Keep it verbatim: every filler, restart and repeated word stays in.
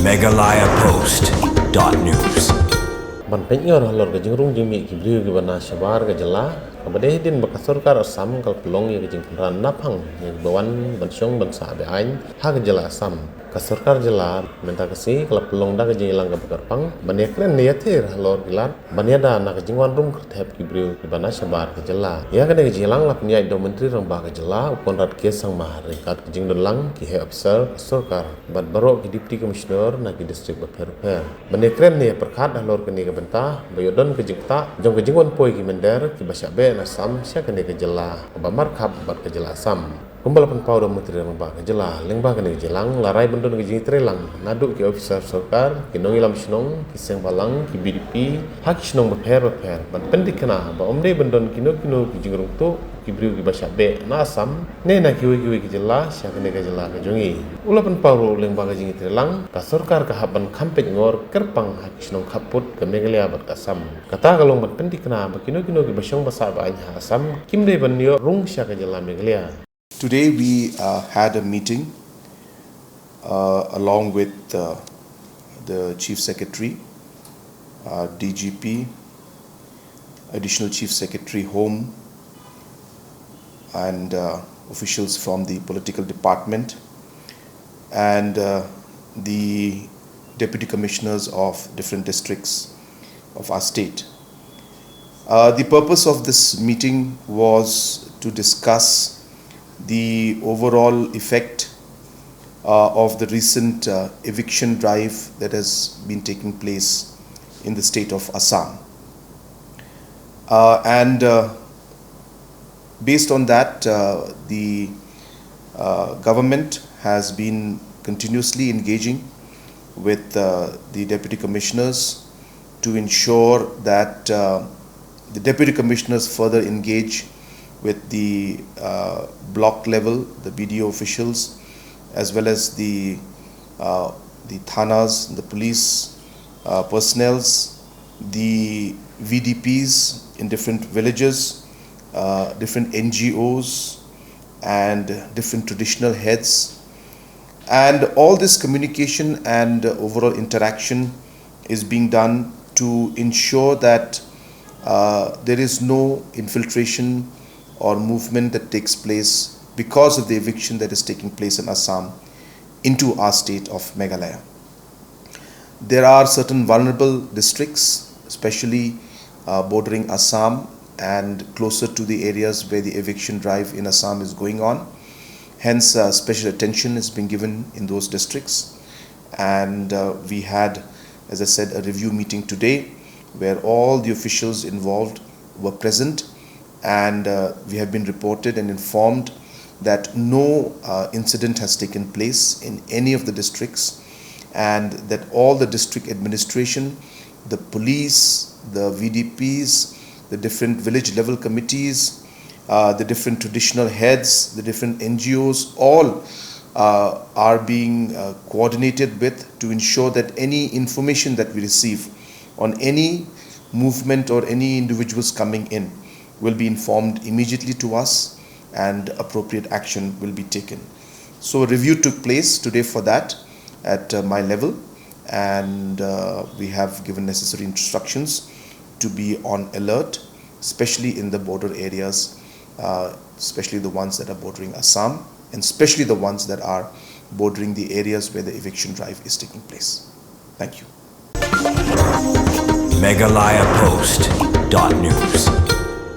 Meghalaya Post dot news. Ban pynïor halor ka jingrung jingmih ki briew kiba na shabar ka jylla, kaba dei hadien ba ka sorkar Assam ka la pynlong ïa ka jingpynran naphang ïa kiba wan ban shong ban sah be-aiñ ha ka jylla Assam. Ka sorkar jylla mynta ka sngi ka la pynlong da ka jingïalang kaba kyrpang ban ïakren ne ïathir halor ki lad ban ïada na ka jingwan rung kyrthep ki briew kiba na shabar ka jylla. Ïa kane ka jingïalang la pynïaid da u Myntri Rangbah ka jylla u Conrad K Sangma ryngkat ka jingdonlang ki heh ophisar ka sorkar bad baroh ki Deputy Commissioner na ki district bapher bapher. Ban ïakren ne ïapyrkhat halor kane ka bynta ba ïoh don ka jingktah jong ka jingwan poi ki mynder kiba shah beh na Assam sha kane ka jylla kaba markhap bad ka jylla Assam. Kumba la pynpaw da u Myntri Rangbah ka jylla, lyngba kane ka jingïalang la rai ban don ka jingïatreilang naduh ki ophisar sorkar, ki nongïalam shnong, ki seng bhalang, ki B D P ha ki shnong bapher bapher ban pynthikna ba ym dei ban don kino kino ki jingrung tuh ki briew kiba shah beh na Assam ne na kiwei kiwei ki jylla sha kane ka jylla ka jong ngi. U la pynpaw ruh lyngba ka jingïatreilang, ka sorkar ka hap ban kham peit ngor kyrpang ha ki shnong khappud ka Meghalaya bad ka Assam. Kata ka long ban pynthikna ba kino kino kiba shong ba sah ba-aiñ ha Assam kim dei ban ïoh rung sha ka jylla Meghalaya. Today we uh, had a meeting uh, along with uh, the Chief Secretary, uh, D G P, Additional Chief Secretary Home, and uh, officials from the political department and uh, the deputy commissioners of different districts of our state. Uh, the purpose of this meeting was to discuss the overall effect uh, of the recent uh, eviction drive that has been taking place in the state of Assam. Uh, and uh, based on that, uh, the uh, government has been continuously engaging with uh, the deputy commissioners to ensure that uh, the deputy commissioners further engage with the uh, block level, the B D O officials, as well as the uh, the thanas, the police uh, personnels, the V D Ps in different villages, uh, different N G Os, and different traditional heads. And all this communication and uh, overall interaction is being done to ensure that uh, there is no infiltration or movement that takes place because of the eviction that is taking place in Assam into our state of Meghalaya. There are certain vulnerable districts, especially uh, bordering Assam and closer to the areas where the eviction drive in Assam is going on. Hence, uh, special attention is being given in those districts. And uh, we had, as I said, a review meeting today where all the officials involved were present, and uh, we have been reported and informed that no uh, incident has taken place in any of the districts, and that all the district administration, the police, the V D Ps, the different village level committees, uh, the different traditional heads, the different N G Os, all uh, are being uh, coordinated with to ensure that any information that we receive on any movement or any individuals coming in will be informed immediately to us and appropriate action will be taken. So a review took place today for that at uh, my level, and uh, we have given necessary instructions to be on alert, especially in the border areas, uh, especially the ones that are bordering Assam, and especially the ones that are bordering the areas where the eviction drive is taking place. Thank you. Meghalaya Post dot news.